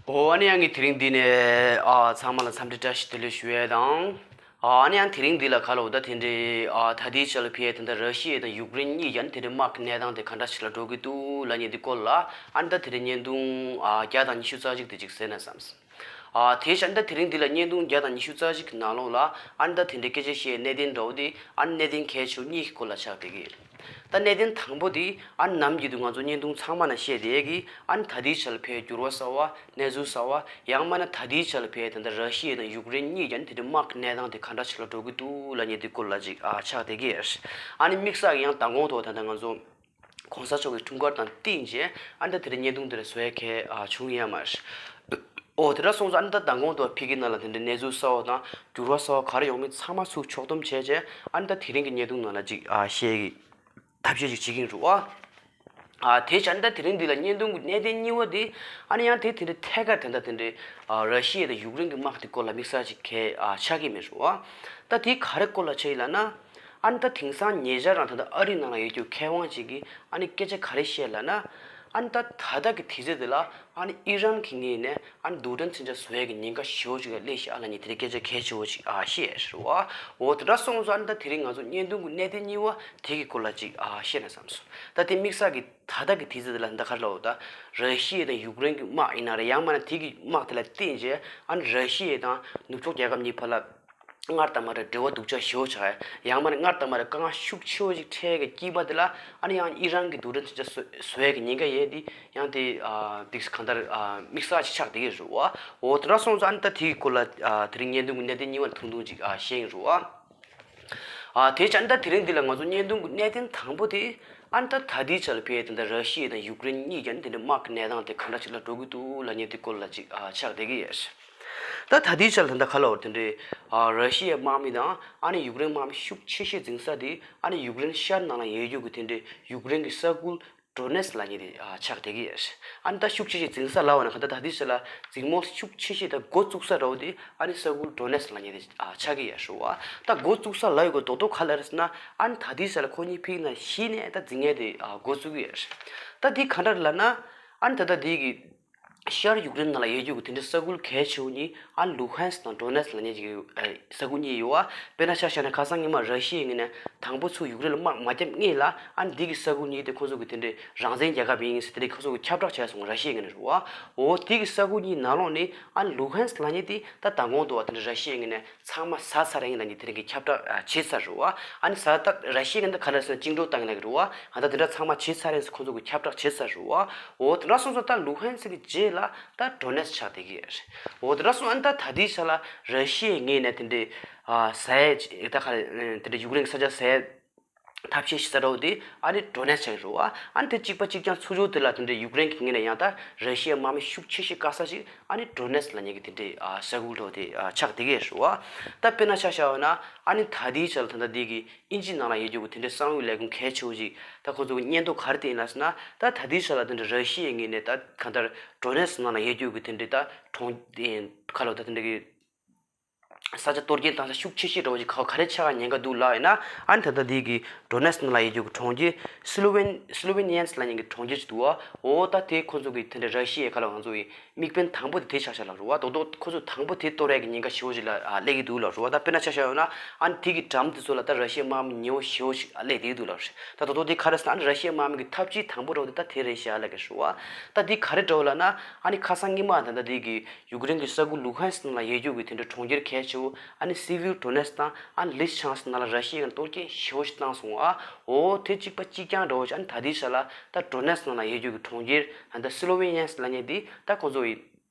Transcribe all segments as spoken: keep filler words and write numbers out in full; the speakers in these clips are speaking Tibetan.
ཨོ་ཨ་ནི་ཡང་གི་དེ་རིང་འདི་ནས་ཨ་ཚང་མ་ལ་འཚམས་འདྲི་བཀྲ་ཤིས་བདེ་ལེགས་ཞུ་ཡས་དང་། ཨ་ཨ་ནི་ཡང་དེ་རིང་འདི་ལ་ག་ལ་འོ་ད་དེ་འདྲའི་ཨ་ད་ལྟའི་ཆ་ལ་ཕི་ཡས་དེ་འདྲ་ར་ཤི་ཡ་དང་ཡུཀ་རེན་གཉིས་ཀྱི་ཨ་ནི་དེ་འདྲའི་དམག་གི་གནས་སྟངས་དེ་ག་འདྲ་ཞིག་ལ་འགྲོ་གི་འདུག་ལབ་མཁན་དེ་སྐོར་ལ་ཨ་ནི་ད་དེ་འདྲའི་བརྙན་ཐུང་ཨ་བརྒྱ་དང་ཉི་ཤུ་རྩ་གཅིག་དེ་ཅིག་གཟིགས་ན་བསམ། ཨ་དེ་བཞིན་ད་དེ་རིང་འདི་ལ་བརྙན་ཐུང་བརྒྱ་དང་ཉི་ཤུ་རྩ་གཅིག་གི་ནང་ལོགས་ལ་ཨ་ནི་ད་དེ་འདྲའི་སྐད་ཆ་བཤད་གནད་དོན་འདྲ་བོ་དེ་ཨ་ནི་གནད་དོན་གལ་ཆེ་བོ་གཉིས་ཀྱི་སྐོར་ལ་ཆགས་བསྡད་ཀྱི་ཡོད། ད་གནད་དོན་དང་པོ་དེ་ཨ་ནི་ནམ་རྒྱུན་དུ་ང་ཚོ་བརྙན་ཐུང་ཚང་མ་ན་བཤད་བསྡད་ཀྱི་ཨ་ནི་ད་ལྟའི་ཆ་ལ་ཕའི་འགྱུར་བ་གསར་བ་གནས་ཚུལ་གསར་བ་ཡང་མིན་ན་ད་ལྟའི་ཆ་ལ་ཕའི་ད་ལྟ་ར་ཤི་ཡ་དང་ཡུཀ་རེན་གཉིས་ཀྱི་ཨ་ནི་དེ་འདྲའི་དམག་གི་གནས་སྟངས་དེ་ག་འདྲ་ཞིག་ལ་འགྲོ་གི་འདུག་ལབ་མཁན་དེ་སྐོར་ལ་ཅིག་ཨ་ཆགས་བསྡད་ཀྱི་ཡོད། ཨ་ནི་དམིགས་བསལ་ཡང་མདང་དགོང་ཐོག་ད་ལྟ་ང་ཚོ་གོང་ས་མཆོག་གི་འཁྲུངས་སྐར་དང་བསྟུན་བྱས་ཨ་ནི་ད་དེ་འདྲའི་བརྙན་ཐུང་དེ་འདྲ་བཟོ་ཡ་གལ་ཨ་བྱུང་ཡོད་མ་རེད། ཨོ་དེ་འདྲ་སོང་ཙང་ཨ་ནི་ད་མདང་དགོང་དུ་ཕ་གི་ནང་ལ་དེ་འདྲའི་གནས་ཚུལ་གསར་བ་དང་འགྱུར་བ་གསར་བ་ག་རེ་ཡོང་མིན་ཚང་མ་ཚུར་ཕྱོགས་བསྡོམས་བྱས་བྱས་ཨ་ནི་ད་དེ་རིང་གི་བརྙན་ཐུང་ནང་ལ་ཅིག་ཨ་བཤད་ཀྱི་ཐབས་ཤེས་ཅིག་བྱེད་ཀྱི་ཡིན་རུང་ཨ། ཨ་དེ་བྱས་ཨ་ནི་ད་དེ་རིང་འདི་ལ་བརྙན་ཐུང་གི་གནད་དོན་གཉིས་པ་དེ་ཨ་ནི་ཡང་དེ་དེ་འདྲའི་ཐད་ཀར་དེ་འདྲ་དེ་འདྲའི་ཨ་ར་ཤི་ཡ་དང་ཡུཀ་རེན་གྱི་དམག་དེ་སྐོར་ལ་དམིགས་བསལ་ཅིག་གལ་ཨ་ཆགས་ཀྱི་མེད་རུང་ཨ། ད་དེ་ག་རེ་སྐོར་ལ་ཆགས་ཡིན་ལབ་ན། ཨ་ནི་ད་དེང་སང་ཉེ་ཆར་རང་ད་ལྟ་ཨ་རི་ནང་ལ་ཡོད་རྒྱུ་མཁས་དབང་ཅིག་གིས་ཨ་ནི་སྐད་ཆ་ག་རེ་བཤད་ལབ་ན། ཨ་ནི་ད་ད་ལྟ་གི་དུས་ཚོད་འདི་ལ་ཨ་ནི་ཨི་རན་གྱི་ངོས་ནས་ཨ་ནི་རྡུལ་ཕྲན་མཚོན་ཆ་བཟོ་ཡས་ཀྱི་ཉེན་ཁ་ཞེ་པོ་ཅིག་ལ་སླེབས་ཤག་ཨ་ལབ་མཁན་དེ་འདྲའི་སྐད་ཆ་གལ་ཆེ་བོ་ཅིག་ཨ་བཤད་རེད་བ། འོ་དེ་འདྲ་སོང་ཙང་ཨ་ནི་ད་དེ་རིང་ང་ཚོ་བརྙན་ཐུང་གི་གནད་དོན་གཉིས་པ་དེ་གི་སྐོར་ལ་ཅིག་ཨ་བཤད་ན་བསམ་སོང་། ད་དེ་དམིགས་བསལ་གྱི་ད་ལྟ་གི་དུས་ཚོད་འདི་ལ་ད་ག་རེ་ལབ་འོ་ད་ར་ཤི་ཡ་དང་ཡུཀ་རེན་གྱི་དམག་ཡིན་ན་རེད་ཡང་མིན་ན་དེ་གི་དམག་དེ་ལ་བརྟེན་བྱས་ཨ་ནི་ར་ཤི་ཡ་དང་ནུབ་ཕྱོགས་རྒྱལ་ཁབ་གཉིས་བར་ལ། སྔར་དང་མ་འདྲ་འབྲེལ་བ་སྡུག་ཅག་ཞེ་པོ་ཆགས་ཡ། ཡང་མིན་ན་སྔར་དང་མ་འདྲ་དཀའ་ངལ་ཤུགས་ཆེ་བོ་ཞིག་འཕྲད་ཀྱི་དཀྱིལ་མ་དེ་ལ་ཨ་ནི་ཡང་ཨི་རན་གྱི་རྡུལ་ཕྲན་མཚོན་ཆ་བཟོ་བཟོ་ཡ་གི་ཉེན་ཁ་ཡོད་དེ་ཡང་དེ་ཨ་འདི་གང་ལྟར་ཨ་དམིགས་བསལ་ཞིག་ཆགས་བསྡད་ཀྱི་རེད་བ། འོ་དེ་འདྲ་སོང་ཙང་ཨ་ནི་ད་དེའི་སྐོར་ལ་ཨ་དེ་རིང་བརྙན་ཐུང་གི་གནད་དོན་གཉིས་པ་ལ་ཐུང་ཐུང་ཅིག་ཨ་བཤད་ཡིན་རུང་ཨ། ཨ་དེ་བྱས་ཨ་ནི་ད་དེ་རིང་འདི་ལ་ང་ཚོ་བརྙན་ཐུང་གི་གནད་དོན་དང་པོ་དེ་ཨ་ནི་ད་ད་ལྟའི་ཆ་ལ་ཕེ་དེ་འདྲ་ར་ཤི་ཡ་དང་ཡུཀ་རེན་གཉིས་ཀྱི་ཨ་ནི་དེ་འདྲ་དམག་གི་གནས་སྟངས་དེ་ག་འདྲ་ཞིག་ལ་འགྲོ་གི་འདུག་ལབ་མཁན་དེ་སྐོར་ལ་ཅིག་ཨ་ཆགས་བསྡད་ཀྱི་ཡོད། ད་ད་ལྟའི་ཆར་ལ་ད་ལྟ་ག་ལ་བར་དེ་འདྲའི་ཨ་ར་ཤི་ཡའི་དམག་མི་དང་ཨ་ནི་ཡུཀ་རེན་དམག་མི་ཤུགས་ཆེ་ཤོས་འཛིང་ས་དེ་ཨ་ནི་ཡུཀ་རེན་ཤར་ནང་ལ་ཡོད་རྒྱུ་གི་དེ་འདྲའི་ཡུཀ་རེན་གྱི་ས་ཁུལ་ཌོ་ནེ་སི་ལབ་མཁན་དེ་ཨ་ཆགས་བསྡད་ཀྱི་ཡོད། ཨ་ནི་ད་ཤུགས་ཆེ་ཤོས་འཛིང་ས་ལབ་པ་ན་ག་ད་ད་ལྟའི་ཆར་ལ་འཛིང་མོ་ཤུགས་ཆེ་ཤོས་ད་འགོ་བཙུགས་ས་འདྲ་བོ་དེ་ཨ་ནི་ས་ཁུལ་ཌོ་ནེ་སི་ལབ་མཁན་དེ་ཨ་ཆགས་ཀྱི་ཡོད་རེད་བ། ད་འགོ་བཙུགས་ས་ལབ་ཡོད་གི་རྡོག་རྡོག་ག་ལ་རེད་ཟེར་ན་ཨ་ནི་ད་ལྟའི་ཆར་ལ་ཁོ་གཉིས་ཕིག་ན་གཞི་ནས་ད་འཛིང་མཁན་དེ་ཨ་འགོ་བཙུགས་ཀྱི་ཡོད་རེད། ད་དེ་ག་འདྲ་རེད་ལབ་ན་ཨ་ནི་ད་ལྟ་དེ་གི་ཤར་ཡུཀ་རེན་ནང་ལ་ཡོད་རྒྱུ་གི་དེ་འདྲའི་ས་ཁུལ་གལ་ཆེ་བོ་གཉིས་ཨ་ནི་ལུ་ཧན་སི་དང་ཌོ་ནེ་སི་ལབ་མཁན་གྱི་ཨ་ས་ཁུལ་གཉིས་ཡོད་བ། དཔེར་ན་ཆ་བཞག་ན་ཁ་སང་ཉི་མ་ར་ཤི་ཡའི་ངོས་ནས་དང་པོ་ཚུར་ཡུཀ་རེན་ལ་དམག་མ་བརྒྱབ་སྔོན་ལ་ཨ་ནི་འདི་གི་ས་ཁུལ་གཉིས་དེ་ཁོ་ཚོ་གི་དེ་འདྲའི་རང་བཙན་རྒྱལ་ཁབ་ཡིན་ཟེར་དེ་འདྲའི་ཁོ་ཚོ་གི་ཁྱབ་བསྒྲགས་བྱས་སོང་ར་ཤི་ཡའི་ངོས་ནས་རེད་བ། འོ་དེ་གི་ས་ཁུལ་གཉིས་ནང་ལོགས་ནས་ཨ་ནི་ལུ་ཧན་སི་ལབ་མཁན་དེ་ད་མདང་དགོང་དུ་བ་དེ་འདྲ་ར་ཤི་ཡའི་ངོས་ནས་ཚང་མ་ཟ་ཚར་ཡིན་ལབ་མཁན་དེ་འདྲའི་ཁྱབ་བསྒྲགས་བྱས་ཚར་རེད་བ། ཨ་ནི་ཟ་ད་ར་ཤི་ཡའི་ངོས་ནས་ག་ལ་ཟེར་ན་བཅིངས་འགྲོལ་བཏང་ཡིན་ལབ་ཀྱི་རེད་བ། ཨ་ད་དེ་འདྲ་ཚང་མ་བྱས་ཚར་ཡིན་ཟེར་ཁོ་ཚོ་གི་ཁྱབ་བསྒྲགས་བྱས་ཚར་རེད་བ། འོ་དེ་འདྲ་སོང་ཙང་ད་ལུ་ཧན་སི་གི་རྗེས་ལ་ད་ཌོ་ནེ་སི་ཆགས་བསྡད་ཀྱི་ཡོད་རེད། འོ་དེ་འདྲ་སོང་ཨ་ནི་ད་ད་ལྟའི་ཆ་ལ་ར་ཤི་ཡའི་ངོས་ནས་དེ་འདྲའི་ཨ་ཟ་ཡས་ད་ག་རེ་དེ་འདྲའི་ཡུཀ་རེན་གྱི་ས་ཆ་ཟ་ཡས་ཐབས་ཤེས་ཤིག་ཟ་འདྲ་བོ་དེ་ཨ་ནི་ཌོ་ནེ་སི་ཆགས་ཀྱི་རེད་བ། ཨ་ནི་དེ་གཅིག་པ་གཅིག་རྐྱང་ཚུར་ཕྱོགས་དེ་ལ་དེ་འདྲའི་ཡུཀ་རེན་གྱི་ངོས་ནས་ཡང་ད་ར་ཤི་ཡའི་དམག་མི་ཤུགས་ཆེ་ཤོས་བཀག་ས་ཞིག་ཨ་ནི་ཌོ་ནེ་སི་ལབ་མཁན་གྱི་དེ་འདྲའི་ཨ་ས་ཁུལ་འདྲ་བོ་དེ་ཨ་ཆགས་བསྡད་ཀྱི་རེད་བ། ད་དཔེར་ན་ཆ་བཞག་པ་ན་ཨ་ནི་ད་ལྟའི་ཆ་ལ་ད་ལྟ་འདི་གི་དབྱིན་ཇི་ནང་ལ་ཡོད་རྒྱུ་གི་དེ་འདྲའི་གསང་བའི་ལས་ཁུངས་གལ་ཆེ་བོ་ཞིག་ད་ཁོ་ཚོ་གི་སྙན་ཐོ་ག་རེ་བསྟན་ཡིན་ལབ་ཟེར་ན་ད་ད་ལྟའི་ཆ་ལ་དེ་འདྲ་ར་ཤི་ཡའི་ངོས་ནས་ད་གང་ལྟར་ཌོ་ནེ་སི་ནང་ལ་ཡོད་རྒྱུ་གི་དེ་འདྲའི་ད་གྲོང་ཁ་ལོ་ད་དེ་འདྲ་གི་ས་ཆ་གཏོར་སྐྱོན་བཏང་ས་ཤུགས་ཆེ་ཤོས་འདྲ་བོ་ཞིག་ག་ག་རེ་ཆགས་ཉེན་ཁ་འདུག་ལབ་ཡིན་ན་ཨ་ནི་ད་ལྟ་འདི་གི་ཌོ་ནེ་སི་ནང་ལ་ཡོད་རྒྱུ་གི་གྲོང་ཁྱེར་སི་ལོ་ཝེན་སི་ལོ་ཝེ་ནི་ཡན་སི་ལབ་མཁན་གྱི་གྲོང་ཁྱེར་ཞིག་འདུག་བ། འོ་ད་དེ་ཁོ་ཚོ་གི་དེ་འདྲ་ར་ཤི་ཡའི་ཁ་ལ་ང་ཚོ་གི་དམིགས་འབེན་དང་པོ་དེ་དེ་ཆགས་ཆགས་ལ་རུ་བ་རྡོག་རྡོག་ཁོ་ཚོ་དང་པོ་དེ་གཏོར་ཡག་གི་ཉེན་ཁ་ཞེ་པོ་ཅིག་ལ་ཨ་སླེབས་ཀྱི་འདུག་ལ་རུ་བ། ད་དཔེར་ན་ཆ་བཞག་ཡོད་ན་ཨ་ནི་དེ་གི་འགྲམ་དེ་ཚོ་ལ་ད་ར་ཤི་ཡའི་དམག་མི་ཉེ་བོ་ཞེ་པོ་ཅིག་ཨ་སླེབས་བསྡད་ཀྱི་འདུག་ལ་རུ། ད་རྡོག་རྡོག་དེ་ག་རེ་ཟེར་ན་ཨ་ནི་ར་ཤི་ཡའི་དམག་མི་གི་ཐབས་ཇུས་དང་པོ་འདྲ་བོ་དེ་ད་དེ་རེད་ཤག་ལབ་ཀྱི་རུ་བ། ད་དེ་ག་རེ་འདྲ་བོ་ལབ་ན་ཨ་ནི་ཁ་སང་ཉི་མ་ད་ལྟ་དེ་གི་ཡུཀ་རེན་གྱི་ས་ཁུལ་ལུ་ཧན་སི་ནང་ལ་ཡོད་རྒྱུ་གི་དེ་འདྲ་གྲོང་ཁྱེར་གལ་ཆེ་བོ་ཨ་ནི་སི་བིར་ཌོ་ནེ་སི་དང་ཨ་ནི་ལི་སི་ཆང་སི་ནང་ལ་ར་ཤི་ཡའི་གཏོར་སྐྱོན་ཞེ་པོ་ཅིག་བཏང་སོང་བ། འོ་དེ་གཅིག་པ་གཅིག་རྐྱང་འདྲ་བོ་ཅིག་ཨ་ནི་ད་ལྟའི་ཆ་ལ་ད་ཌོ་ནེ་སི་ནང་ལ་ཡོད་རྒྱུ་གི་གྲོང་ཁྱེར་ཨ་ནི་ད་སི་ལོ་ཝེ་ནི་ཡན་སི་ལབ་མཁན་དེ་ད་ཁོ་ཚོ་ཡི་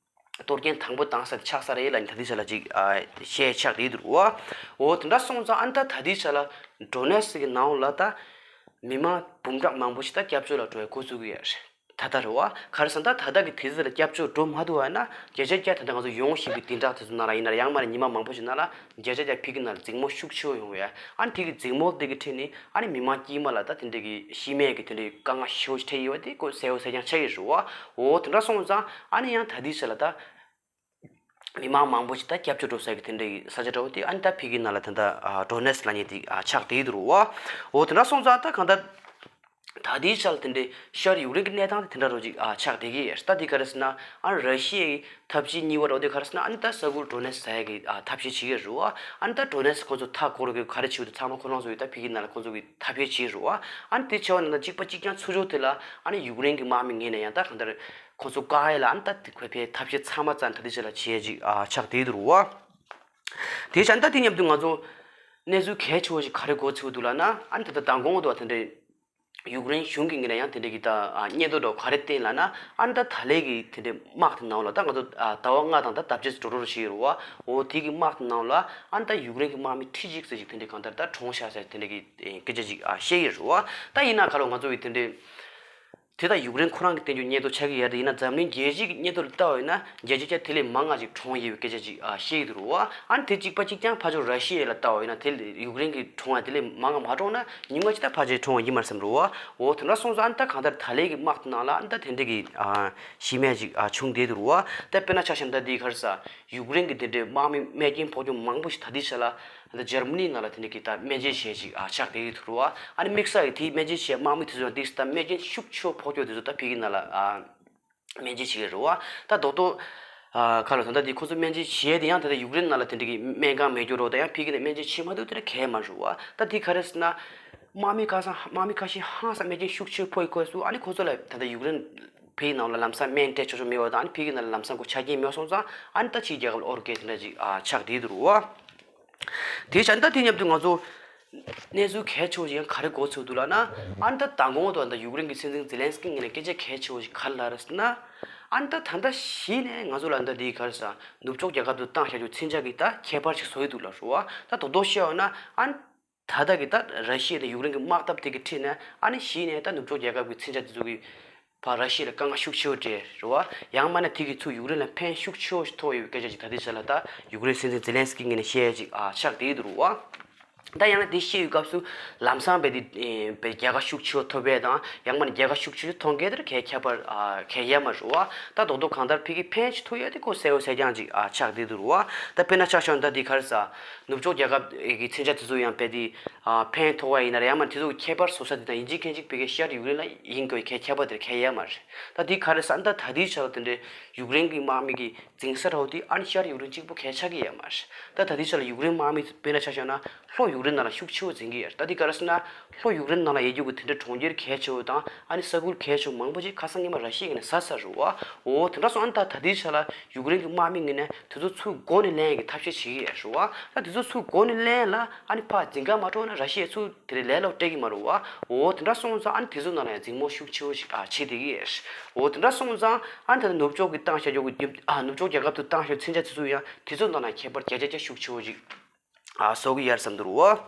གཏོར་སྐྱོན་དང་པོ་བཏང་ས་དེ་ཆགས་ས་རེད་ལབ་ནས་ད་ལྟའི་ཆ་ལ་ཅིག་ཨ་བཤད་ཆགས་བསྡད་འདུག་བ། འོ་དེ་འདྲ་སོང་ཙང་ཨ་ནི་ད་ད་ལྟའི་ཆ་ལ་ཌོ་ནེ་སི་གི་ནང་ལ་ད་མི་མང་འབུམ་ཕྲག་མང་པོ་ཞིག་ད་སྐྱབས་བཅོལ་ལ་འགྲོ་བའི་འགོ་བཙུགས་ཀྱི་ཡོད་རེད། ད་ལྟ་རེད་བ། ག་རེ་ཟེར་ན་ད་ད་ལྟ་གི་དུས་ཚོད་ལ་སྐྱབས་བཅོལ་འགྲོ་མ་ཐུབ་པ་ཡིན་ན་བརྒྱ་ཆ་བརྒྱ་ད་ལྟ་ང་ཚོ་ཡོང་བཞིན་པའི་བདུན་ཕྲག་དེ་ཚོ་ནང་ལ་ཡིན་ན་ར་ཡང་མ་རེད་ཉི་མ་མང་པོ་ཞིག་ནང་ལ་བརྒྱ་ཆ་བརྒྱ་ཕ་གི་ནང་ལ་འཛིང་མོ་ཤུགས་ཆེ་བོ་ཡོང་བས་ཨ་ནི་དེ་གི་འཛིང་མོ་དེ་གི་ཁྲོད་ནས་ཨ་ནི་མི་མང་དཀྱུས་མ་ལ་ད་དེ་འདྲ་གི་ཤི་རྨས་ཀྱི་དེ་འདྲ་གི་དཀའ་ངལ་ཞེ་པོ་ཞིག་འཕྲད་ཡོད་པ་དེ་ཁོ་གསལ་པོ་གསལ་རྐྱང་ཆགས་ཀྱི་རེད་བ། འོ་དེ་འདྲ་སོང་ཙང་ཨ་ནི་ཡང་ད་ལྟའི་ཆ་ལ་ད་མི་མང་མང་པོ་ཞིག་ད་སྐྱབས་བཅོལ་འགྲོ་ས་གི་དེ་འདྲ་གི་ས་ཆ་འདྲ་བོ་དེ་ཨ་ནི་ད་ཕ་གི་ནང་ལ་ད་ལྟ་ཌོ་ནེ་སི་ལབ་མཁན་དེ་ཆགས་བསྡད་ཀྱི་འདུག་བ། འོ་དེ་འདྲ་སོང་ཙང་ད་གང་ལྟར། ད་ལྟའི་ཆར་དེ་འདྲའི་ཤར་ཡུཀ་རེན་གྱི་གནས་སྟངས་དེ་དེ་འདྲ་རོ་ཅིག་ཨ་ཆགས་བསྡད་ཀྱི་ཡོད། ད་འདི་ག་རེ་ཟེར་ན་ཨ་ར་ཤི་ཡའི་ཐབས་ཇུས་གཉིས་པ་རོ་དེ་ག་རེ་ཟེར་ན་ཨ་ནི་ད་ས་ཁུལ་ཌོ་ནེ་སི་ཟེར་ཡ་གི་ཨ་ཐབས་ཤེས་བྱེད་ཀྱི་རེད་བ། ཨ་ནི་ད་ཌོ་ནེ་སི་ཁོ་ཚོ་མཐའ་འཁོར་གྱི་ག་རེ་བྱེད་དུ་ཚང་མ་ཁོ་རང་ཚོ་ཡི་ད་ཕི་གི་ནང་ལ་ཁོ་ཚོ་གི་ཐབས་ཤེས་བྱེད་རེད་བ། ཨ་ནི་དེ་བྱས་པ་ན་ད་གཅིག་པ་གཅིག་རྐྱང་ཚུར་ཕྱོགས་དེ་ལ་ཨ་ནི་ཡུཀ་རེན་གྱི་དམག་མི་ངོས་ནས་ཡང་ད་གང་ལྟར་ཁོ་ཚོ་བཀག་ཡ་ལ་ཨ་ནི་ད་དེ་ཁོས་ཕའི་ཐབས་ཤེས་ཚང་མ་རྩ་ནས་ད་ལྟའི་ཆར་ལ་བྱེད་ཡ་ཅིག་ཨ་ཆགས་བསྡད་ཀྱི་རེད་བ། དེ་བྱས་ན་ད་དེ་མཉམ་དུ་ང་ཚོ་གནས་ཚུལ་གལ་ཆེ་བོ་ཞིག་ག་རེ་གོ་ཚུལ་འདུག་ལབ་ན་ཨ་ནི་ད་ལྟ་མདང་དགོང་དུ་བ་དེ་འདྲའི་ཡུཀ་རེན་གཞུང་གི་ངོས་ནས་ཡང་དེ་འདྲའི་གི་ད་ཨ་སྙན་ཐོ་འདྲ་བོ་ག་རེ་བཏོན་ལབ་ན་ཨ་ནི་ད་ད་ལན་གི་དེ་འདྲའི་དམག་དེ་ནང་ལ་ད་ང་ཚོ་ཨ་ཟླ་བ་ལྔ་དང་ད་ཟླ་ཕྱེད་ཙམ་འགྲོ་འགྲོ་ཞིག་ཡོད་རེད་བ། འོ་དེ་གི་དམག་དེ་ནང་ལ་ཨ་ནི་ད་ཡུཀ་རེན་གི་དམག་མི་ཁྲི་གཅིག་ཙམ་ཞིག་དེ་འདྲའི་གང་ལྟར་ད་གྲོངས་ཤག་ཟེར་དེ་འདྲའི་གི་ཨེ་སྐད་ཆ་ཅིག་ཨ་བཤད་ཀྱི་རེད་བ། ད་ཡིན་ན་ག་ལོ་ང་ཚོ་གི་དེ་འདྲའི་དེ་ད་ཡུཀ་རེན་ཁོ་རང་གི་བསྟན་རྒྱུ་སྙན་ཐོ་ཆགས་ཀྱི་ཡོད་རེད། ཡིན་ན་འཛམ་གླིང་རྒྱལ་སྤྱི་གི་སྙན་ཐོ་ལ་བལྟ་བ་ཡིན་ན་རྒྱལ་སྤྱི་ཆ་དེ་ལས་མང་ང་ཅིག་གྲོངས་ཡོད་པའི་སྐད་ཆ་ཅིག་ཨ་བཤད་ཀྱི་འདུག་རེད་བ། ཨ་ནི་དེ་གཅིག་པ་གཅིག་རྐྱང་ཕར་ཕྱོགས་ར་ཤི་ཡ་ལ་བལྟ་བ་ཡིན་ན་དེ་ལས་ཡུཀ་རེན་གི་གྲོངས་ཡ་དེ་ལས་མང་ང་མ་གྲོངས་ན་ཉུང་ང་ཅིག་ད་ཕལ་ཆེར་གྲོངས་པ་ཡིན་མ་རེད་བསམ་རེད་བ། འོ་དེ་འདྲ་སོང་ཙང་ཨ་ནི་ད་གང་ལྟར་ད་ལན་གི་དམག་དེ་ནང་ལ་ཨ་ནི་ད་དེ་འདྲ་གི་ཨ་ཤི་རྨས་ཅིག་ཨ་བྱུང་བསྡད་འདུག་རེད་བ། ད་དཔེར་ན་ཆ་བཞག་ན་ད་འདི་ག་རེ་ཟེར་ཡུཀ་རེན་གི་དེ་འདྲའི་དམག་མི་རྨས་སྐྱོན་ཕོག་ཆོག་མང་པོ་ཞིག་ད་ལྟའི་ཆ་ལ་ད་ལྟ་འཇར་མ་ནི་ནང་ལ་དེ་འདྲ་གི་ད་སྨན་བཅོས་བྱས་ཅིག་ཨ་ཆགས་བསྡད་ཀྱི་འདུག་རེད་བ། ཨ་ནི་དམིགས་བསལ་གྱི་དེའི་སྨན་བཅོས་བྱས་དམག་མི་དེ་ཚོ་ཡང་དེ་ད་རྨས་སྐྱོན་ཤུགས་ཆེ་བོ་ཕོག་ཆོག་དེ་ཚོ་ད་ཕ་གི་ནང་ལ་ཨ་སྨན་བཅོས་བྱེད་ཀྱི་རེད་བ། ད་རྡོག་རྡོག་ཨ་ག་ལ་ད་ལྟ་དེ་ཁོ་ཚོ་སྨན་བཅོས་བྱས་དེ་ཡང་ད་ལྟ་ཡུཀ་རེན་ནང་ལ་དེ་འདྲ་གི་སྨན་ཁང་མེད་རྒྱུ་རོ་ད་ཡང་ཕ་གི་ནས་སྨན་བཅོས་བྱེད་མ་ཐུབ་དེ་འདྲ་གས་མ་རེད་བ། ད་དེ་ག་རེ་ཟེར་ན་དམག་མི་ཁ་སང་དམག་མི་ཁ་ཤས་ཧང་སང་སྨན་བཅོས་ཤུགས་ཆེ་བོ་ཕོག་གི་སྐོར་སུ་ཨ་ནི་ཁོ་ཚོ་ལ་ད་ལྟ་ཡུཀ་རེན་ཕ་གི་ནང་ལ་ལམ་སང་སྨན་སྤྲད་ཆོག་ཆོག་མེད་བ་དང་ཨ་ནི་ཕ་གི་ནང་ལ་ལམ་སང་ཁོ་ཆ་རྐྱེན་མེད་སོང་ཙང་ཨ་ནི་ད་ཕྱིའི་རྒྱལ་ཁབ་ལ་ཨོར་གེ་དེ་འདྲ་ཅིག་ཨ་ཆགས་བསྡད་འདུག་རེད་བ། དེ་བྱས་ད་དེ་མཉམ་དུ་ང་ཚོ་གནས་ཚུལ་གལ་ཆེ་བོ་ཞིག་ཡང་ག་རེ་གོ་ཚུལ་འདུག་ལབ་ན་ཨ་ནི་ད་མདང་དགོང་དུ་ད་ཡུཀ་རེན་གྱི་སྲིད་འཛིན་ཛེ་ལན་སི་ཀི་ངོས་ནས་སྐད་ཆ་གལ་ཆེ་བོ་ཞིག་ག་རེ་ལབ་རེད་ཟེར་ན་ཨ་ནི་ད་ད་ལྟ་གཞི་ནས་ང་ཚོ་ལ་ད་འདི་ག་རེ་ཟེར་ནུབ་ཕྱོགས་རྒྱལ་ཁབ་ཏུ་བཏང་བཞག་རྒྱུ་མཚོན་ཆ་གི་ད་ཁྱད་པར་ཞིག་བཟོ་ཡི་འདུག་ལབ་རེད་བ། ད་རྡོག་རྡོག་བཤད་པ་ན་ཨ་ནི་ད་ལྟ་གི་ད་ར་ཤི་ཡ་དང་ཡུཀ་རེན་གྱི་དམག་འཐབ་དེ་གི་འཁྲིས་ནས་ཨ་ནི་གཞི་ནས་ད་ནུབ་ཕྱོགས་རྒྱལ་ཁབ་ཀྱི་མཚོན་ཆ་དེ་ཚོ་གི་ཕར་ར་ཤི་ཡ་ལ་དཀའ་ངལ་ཤུགས་ཆེ་བོ་སྤྲད་རེད་བ། ཡང་མིན་ན་དེ་གི་ཚུར་ཡུཀ་རེན་ལ་ཕན་ཤུགས་ཆེ་བོ་ཞིག་ཐོགས་ཡོད་པའི་སྐད་ཆ་ཅིག་ད་ལྟའི་ཆ་ལ་ད་ཡུཀ་རེན་སྲིད་འཛིན་ཛེ་ལན་སི་ཀི་ངོས་ནས་བཤད་ཡ་ཅིག་ཨ་ཆགས་བསྡད་ཀྱི་འདུག་རེད་བ། ད་ཡང་ན་དེ་བཤད་ཡོད་སྐབས་སུ་ལམ་སང་བས་དེ་བས་རྒྱལ་ཁ་ཤུགས་ཆེ་བོ་ཐོབ་པ་དང་ཡང་མིན་ན་རྒྱལ་ཁ་ཤུགས་ཆེ་བོ་ཐོབ་མཁན་དེར་གས་ཁྱད་པར་ཨ་གས་ཡོད་མ་རེད་བ། ད་རྡོག་རྡོག་གང་ལྟར་ཕ་གི་ཕན་ཞིག་ཐོགས་ཡ་དེ་ཁོ་གསལ་བོ་གསལ་རྐྱང་ཅིག་ཨ་ཆགས་བསྡད་ཀྱི་འདུག་རེད་བ། ད་དཔེར་ན་ཆ་བཞག་ན་ད་དེ་ག་རེ་ཟེར་ནུབ་ཕྱོགས་རྒྱལ་ཁབ་ཀྱི་མཚོན་ཆ་དེ་ཚོ་ཡང་བས་དེ་ཨ་ཕན་ཐོགས་པ་ཡིན་ན་རེད། ཡང་མིན་དེ་ཚོ་གི་ཁྱད་པར་བཟོ་ས་དེ་དང་ཡིན་གཅིག་མིན་གཅིག་ཕ་གི་ཤར་ཡུཀ་རེན་ལ་ཡིན་དགོས་ཁྱད་ཁྱད་པར་དེར་གས་ཡོད་མ་རེད། ད་དེ་ག་རེ་ཟེར་ན་ད་ད་ལྟའི་ཆ་ལ་དེ་འདྲའི་ཡུཀ་རེན་གྱི་དམག་མི་གི་འཛིང་ས་འདྲ་བོ་དེ་ཨ་ནི་ཤར་ཡུཀ་རེན་གཅིག་པུ་གས་ཆགས་ཀྱི་ཡོད་མ་རེད། ད་ད་ལྟའི་ཆ་ལ་ཡུཀ་རེན་དམག་མི་དཔེར་ན་ཆ་བཞག་ན་ལྷོ་ཡུཀ་རེན་ནང་ལ་ཤུགས་ཆེ་བོ་འཛིང་གི་ཡོད་རེད། ད་དེ་ག་རེ་ཟེར་ན་ལྷོ་ཡུཀ་རེན་ནང་ལ་ཡོད་རྒྱུ་གི་དེ་འདྲའི་གྲོང་ཁྱེར་གལ་ཆེ་བོ་དང་ཨ་ནི་ས་ཁུལ་གལ་ཆེ་བོ་མང་པོ་ཅིག་ཁ་སང་སྔོན་མ་ར་ཤི་ཡ་ངོས་ནས་ཟ་ཚར་རེད་བ། འོ་དེ་འདྲ་སོང་ཨ་ནི་ད་ད་ལྟའི་ཆ་ལ་ཡུཀ་རེན་གྱི་དམག་མི་ངོས་ནས་དེ་ཚོ་ཚུར་མགོ་ནས་ལེན་ཡ་གི་ཐབས་ཤེས་བྱེད་ཀྱི་ཡོད་རེད་བ། ད་དེ་ཚོ་ཚུར་མགོ་ནས་ལེན་ལ་ཨ་ནི་ཕར་འཛིང་ག་མ་འགྲོ་ན་ར་ཤི་ཡས་ཚུར་དེ་རིང་ལས་སླ་པོ་སྤྲད་ཀྱི་མ་རེད་བ། འོ་དེ་འདྲ་སོང་ཙང་ཨ་ནི་དེ་ཚོ་ནང་ལ་ཡང་འཛིང་མོ་ཤུགས་ཆེ་བོ་ཞིག་ཨ་བྱེད་བསྡད་ཀྱི་ཡོད་རེད། འོ་དེ་འདྲ་སོང་ཙང་ཨ་ནི་ད་ལྟ་ནུབ་ཕྱོགས་ཀྱི་བཏང་བཞག་རྒྱུ་གི་ཨ་ནུབ་ཕྱོགས་རྒྱལ་ཁབ་ཏུ་བཏང་བཞག་མཚོན་ཆ་དེ་ཚོ་ཡང་དེ་ཚོ་ནང་ལ་ཁྱད་པར་བརྒྱ་ཆ་བརྒྱ་ཤུགས་ཆེ་བོ་ཞིག་ཨ་བཟོ་གི་ཡོད་རེད་བསམ་འདུག་རེད་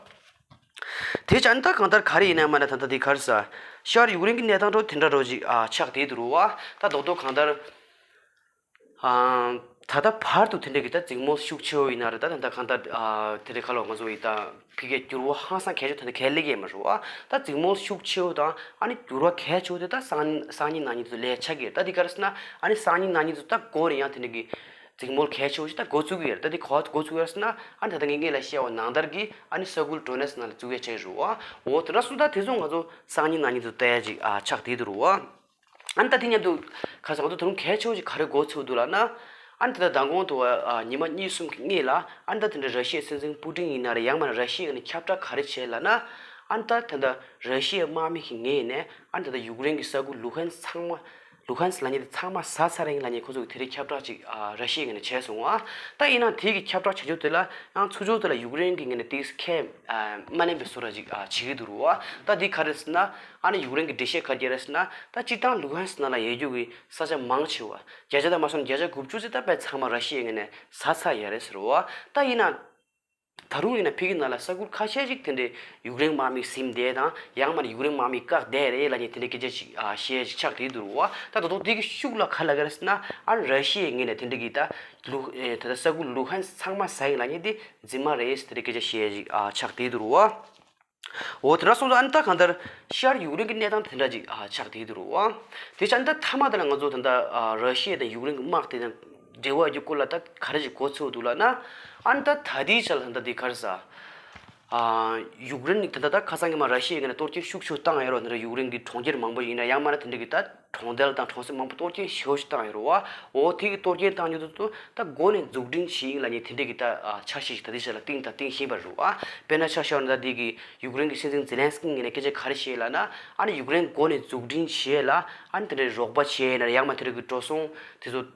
བ། དེ་བྱས་ན་ད་གང་ལྟར་ག་རེ་ཡིན་ན་མ་ན་ད་ལྟ་དེ་ག་རེ་ཟེར་ཤར་ཡུཀ་རེན་གྱི་གནས་སྟངས་འདྲ་དེ་འདྲ་འདྲ་ཞིག་ཨ་ཆགས་བསྡད་འདུག་རེད་བ། ད་རྡོག་རྡོག་གང་ལྟར། ཨ་ད་ལྟ་བར་དུ་དེ་འདྲ་གི་ད་འཛིང་མོ་ཤུགས་ཆེ་བོ་ཡིན་ན་རེད། ད་ད་ལྟ་གང་ལྟར་ཨ་དེ་འདྲ་ཁ་ལོ་ང་ཚོ་ཡི་ད་ཕི་གའི་འགྱུར་བ་ཧང་སང་གལ་ཆེ་ད་ལྟ་གལ་སླེབས་ཀྱི་ཡོད་མ་རེད་བ། ད་འཛིང་མོ་ཤུགས་ཆེ་བོ་དང་ཨ་ནི་འགྱུར་བ་གལ་ཆེ་བོ་དེ་ད་སང་སང་ཉིན་གནངས་ཉིན་དུ་ལས་ཆགས་ཀྱི་རེད། ད་འདི་ག་རེ་ཟེར་ན་ཨ་ནི་སང་ཉིན་གནངས་ཉིན་དུ་ད་འགོ་ནས་ཡང་དེ་འདྲ་གི་འཛིང་མོ་གལ་ཆེ་བོ་ཞིག་ད་འགོ་བཙུགས་ཀྱི་ཡོད་རེད། ད་འདི་ག་པར་འགོ་བཙུགས་ཡོད་རེད་ཟེར་ན་ཨ་ནི་ད་ལྟ་ངས་ངས་ལ་བཤད་པ་ནང་ལྟར་གྱི་ཨ་ནི་ས་ཁུལ་ཌོ་ནེ་སི་ནང་ལ་བཙུགས་ཡ་ཆགས་ཀྱི་རེད་བ། འོ་དེ་འདྲ་སོང་ད་དེ་ཚོ་ང་ཚོ་སང་ཉིན་གནངས་ཉིན་དུ་ལྟ་ཡ་ཅིག་ཨ་ཆགས་བསྡད་འདུག་རེད་བ། ཨ་ནི་ད་དེ་མཉམ་དུ་ཁ་སང་ང་ཚོ་ད་རུང་གལ་ཆེ་བོ་ཞིག་ག་རེ་གོ་ཚུགས་འདུག་ལབ་ན། ཨ་ནི་ད་ལྟ་མདང་དགོང་དུ་བ་ཉི་མ་གཉིས་གསུམ་གྱི་སྔོན་ལ་ཨ་ནི་ད་དེ་འདྲ་ར་ཤི་ཡའི་སྲིད་འཛིན་པུ་ཏིན་ཡིན་ན་རེད། ཡང་མིན་ན་ར་ཤི་ཡའི་ངོས་ནས་ཁྱབ་བསྒྲགས་ག་རེ་བྱས་ལབ་ན། ཨ་ནི་ད་ད་ལྟ་ར་ཤི་ཡའི་དམག་མི་གི་ངོས་ནས་ཨ་ནི་ད་ལྟ་ཡུཀ་རེན་གྱི་ས་ཁུལ་ལུ་ཧན་སི་ཚང་མ་ལུ་ཧན་སི་ལབ་མཁན་དེ་ཚང་མ་ཟ་ཚར་ཡིན་ལབ་མཁན་ཁོ་ཚོ་གི་དེ་རིང་ཁྱབ་བསྒྲགས་ཅིག་ཨ་ར་ཤི་ཡའི་ངོས་ནས་བྱས་སོང་ཨ། ད་ཡིན་ན་དེ་གི་ཁྱབ་བསྒྲགས་བྱ་རྒྱུ་དེ་ལ་ཡང་ཚུར་ཕྱོགས་དེ་ལ་ཡུཀ་རེན་གྱི་ངོས་ནས་ཏིག་ཁས་ཨ་མ་ལེན་པའི་བཟོ་འདྲ་ཅིག་ཨ་བྱེད་ཀྱི་འདུག་རེད་བ། ད་འདི་ག་རེ་ཟེར་ན་ཨ་ནི་ཡུཀ་རེན་གྱི་འགྲེལ་བཤད་ག་རེ་རེད་ཟེར་ན་ད་སྤྱིར་བཏང་ལུ་ཧན་སི་ནང་ལ་ཡོད་རྒྱུ་གི་ས་ཆ་མང་ཆེ་བ་བརྒྱ་ཆ་དང་མ་སོང་བརྒྱ་ཆ་དགུ་བཅུ་ཙམ་ད་དཔེ་ཚང་མ་ར་ཤི་ཡའི་ངོས་ནས་ཟ་ཚར་ཡོད་རེད་ཟེར་བ། ད་ཡིན་ན། ད་རུང་ཡིན་ན་ཕ་གི་ནང་ལ་ས་ཁུལ་ཁ་ཤས་ཤིག་དེ་འདྲའི་ཡུཀ་རེན་དམག་མི་ཟིན་བསྡད་དང་ཡང་མིན་ན་ཡུཀ་རེན་དམག་མི་བཀག་བསྡད་རེད་ལབ་མཁན་དེ་འདྲའི་སྐད་ཆ་ཞིག་ཨ་བཤད་ཅིག་ཆགས་བསྡད་འདུག་རེད་བ། ད་ད་དུང་དེ་གི་ཤུགས་ལ་ག་ལབ་ཀྱི་རེད་ཟེར་ན་ཨ་ར་ཤི་ཡའི་ངོས་ནས་དེ་འདྲའི་གི་ད་ལུ་ཨེ་ད་ལྟ་ས་ཁུལ་ལུ་ཧན་སི་ཚང་མ་ཟ་ཡིན་ལབ་མཁན་དེ་རྫུན་མ་རེད་ཟེར་དེ་འདྲའི་སྐད་ཆ་བཤད་ཅིག་ཨ་ཆགས་བསྡད་འདུག་རེད་བ། འོ་དེ་འདྲ་སོང་ཙང་ཨ་ནི་ད་གང་ལྟར་ཤར་ཡུཀ་རེན་གྱི་གནས་སྟངས་དེ་འདྲ་ཅིག་ཨ་ཆགས་བསྡད་འདུག་རེད་བ། དེ་ཆ་ཨ་ནི་ད་མཐའ་མ་དེ་ལ་ང་ཚོ་ད་ལྟ་ཨ་ར་ཤི་ཡ་དང་ཡུཀ་རེན་གྱི་དམག་དེ་དང་འབྲེལ་བ་ཡོད་རྒྱུ་སྐོར་ལ་ད་ག་རེ་ཞིག་གོ་ཚུགས་འདུག་ལབ་ན། ཨ་ནི་ད་ད་ལྟའི་ཆ་ལ་ད་ལྟ་དེ་ག་རེ་ཟ། ཨ། ཡུཀ་རེན་ནི་ད་ལྟ་ད་ཁ་སང་གི་མ་ར་ཤི་ཡའི་ངོས་ནས་གཏོར་སྐྱོན་ཤུགས་ཆེ་བཏང་ཡོད་རེད་བ། འདི་ཡུཀ་རེན་གྱི་གྲོང་ཁྱེར་མང་པོ་ཡིན་ན་ཡང་མིན་ན་དེ་འདྲ་གི་ད་གྲོང་རྡལ་དང་གྲོང་གསེབ་མང་པོ་གཏོར་སྐྱོན་ཞེ་པོ་ཞིག་བཏང་ཡོད་རེད་བ། འོ་དེ་གི་གཏོར་སྐྱོན་བཏང་ཡོད་དུས་ད་འགོ་ནས་འཛུགས་སྐྲུན་བྱེད་ཡིན་ལབ་མཁན་དེ་འདྲ་གི་ད་འཆར་གཞི་ཞིག་ད་ལྟའི་ཆ་ལ་བཏིང་དང་བཏིང་བཞིན་པ་རེད་བ། དཔེར་ན་ཆ་བཞག་ན་ད་འདི་གི་ཡུཀ་རེན་གྱི་སྲིད་འཛིན་ཛེ་ལན་སི་ཀི་ངོས་ནས་སྐད་ཆ་ག་རེ་བཤད་ལབ་ན། ཨ་ནི་ཡུཀ་རེན་འགོ་ནས་འཛུགས་སྐྲུན་བྱེད་ལ་ཨ་ནི་དེ་འདྲའི་རོགས་པ་བྱེད་ཡིན་ན་ཡང་མིན་ན་དེ་འདྲ་གི་འགྲོ་སོང་དེ་ཚོ།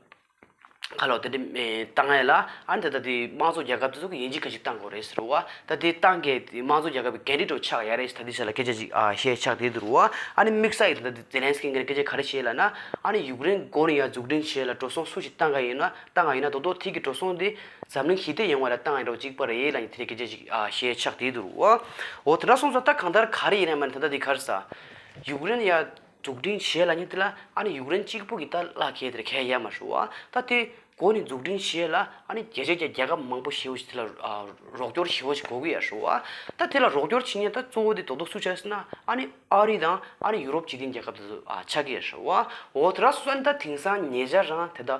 ཁ་ལོ་དེ་འདྲ་བཏང་ཡས་ལ་ཨ་ནི་ད་ལྟ་དེ་དམངས་གཙོ་རྒྱལ་ཁབ་དེ་ཚོ་གི་ཡིན་གཅིག་མིན་གཅིག་བཏང་དགོས་རེད་ཟེར་བ། ད་དེ་བཏང་གི་དམངས་གཙོ་རྒྱལ་ཁབ་ཀྱི་འགན་འཁྲི་འདྲ་བོ་ཆགས་ཡ་རེད་ཟེར་ད་དེ་ཆ་ལ་སྐད་ཆ་ཅིག་ཨ་བཤད་ཆགས་དེ་འདུག་རུ་བ། ཨ་ནི་དམིགས་བསལ་ཡིན་ད་ལྟ་དེ་ཛེ་ལན་སི་ཀི་ངོས་ནས་སྐད་ཆ་ག་རེ་བཤད་ལབ་ན། ཨ་ནི་ཡུཀ་རེན་འགོ་ནས་ཡར་འཛུགས་སྐྲུན་བྱེད་ལ་འགྲོ་སོང་སུ་ཞིག་བཏང་ག་ཡིན་ན་བཏང་ག་ཡིན་ན་དོ་དོ་དེ་གི་འགྲོ་སོང་དེ་འཛམ་གླིང་ཞི་བདེ་ཡོང་བ་ལ་བཏང་ཡ་འདྲ་བོ་གཅིག་པ་རེད་ལབ་ནས་དེ་འདྲའི་སྐད་ཆ་ཅིག་ཨ་བཤད་ཆགས་དེ་འདུག་རུ་བ། འོ་དེ་འདྲ་སོང་ཙང་ད་གང་ལྟར་ག་རེ་ཡིན་ན་མིན་ན་ད་ལྟ་དེ་ག་རེ་ཟ། ཡུཀ་རེན་ཡར་འཛུགས་སྐྲུན་བྱེད་ལབ་མཁན་དེ་ལ་ཨ་ནི་ཡུཀ་རེན་གཅིག་པུ་གི་ད་ལག་ཁྱེར་དེར་ཁྱད་ཡོད་མ་རེད་བ། ད་དེ་འགོ་ནས་འཛུགས་སྐྲུན་བྱེད་ལ་ཨ་ནི་རྒྱལ་སྤྱིའི་རྒྱལ་ཁབ་མང་པོ་ཞེ་པོ་ཞིག་དེ་ལ་ཨ་རོགས་སྐྱོར་ཞེ་པོ་ཞིག་དགོས་ཀྱི་ཡོད་རེད་བ། ད་དེ་ལ་རོགས་སྐྱོར་བྱེད་མཁན་ད་གཙོ་བོ་དེ་རྡོག་རྡོག་སུ་ཆགས་ཟེར་ན་ཨ་ནི་ཨ་རི་དང་ཨ་ནི་ཡུ་རོབ་སྤྱི་མཐུན་རྒྱལ་ཁབ་དེ་ཚོ་ཨ་ཆགས་ཀྱི་ཡོད་རེད་བ། འོ་དེ་འདྲ་སོང་ཙང་ད་དེང་སང་ཉེ་ཆར་རང་དེ་ད་